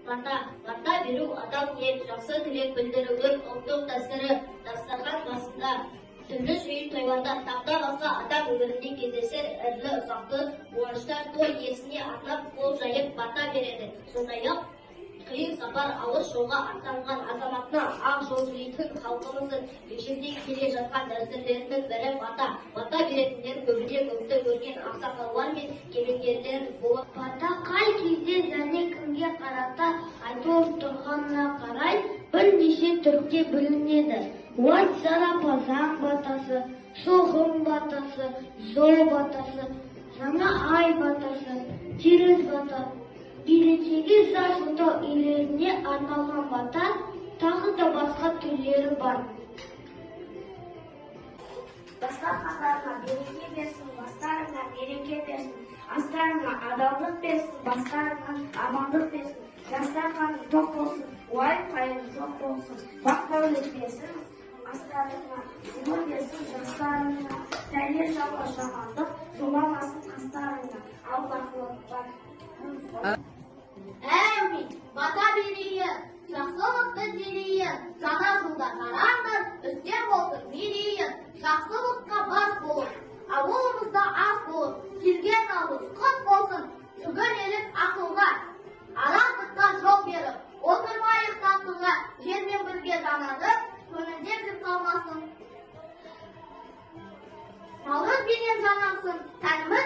Бата. Бата беру адал ниет, жақсы тілек білдірудің ұлттық дәстүрі. Дастархан басында, түрлі жиын тойларда, тағы басқа адам өмірінде кездесер ірілі ұсақты қуаныштар той иесіне арнап қол жайып бата береді. Сондай-ақ қиын сапар, алыс жолға аттанған азаматына ақ жол тілейтін халқымыздың ежелден келе жатқан дәстүрлерінің бірі – бата. Бата беретіндер көбіне көпті көрген ақсақалдар мен кемеңгерлер болып Бата қай кезде және кімге қарата айтылып тұрғанына қарай бірнеше түрге бөлінеді. Олар: жарапазан батасы, соғым батасы, жол батасы, жаңа ай батасы, теріс бата, берекеге жас отау иелеріне арналған бата, тағы да басқа түрлері бар. Дастархандарыңа береке берсін, бастарыңа береке берсін, астарыңа адалдық берсін, бастарыңа амандық берсін. Дастарханың тоқ болсын, уайым қайғы жоқ болсын, бақ дәулет берсін, астарыңа ғұмыр берсін, жастарыңа пәле жала жамандық жоламасын қастарыңа. Аллаху акбар. Әумин! Бата берейін, жақсылықты тілейін, жаңа жылда қараңдар, үстем болсын мерейін, жақсылыққа бас болып, ауылымызда ас болып, келген наурыз құт болсын, жүгінелік ақылға, араздыққа жол беріп, отырмайық тақыға, жермен бірге жанады, көңілде кір қалмасын. Наурыз бенен жанасын, тәніміз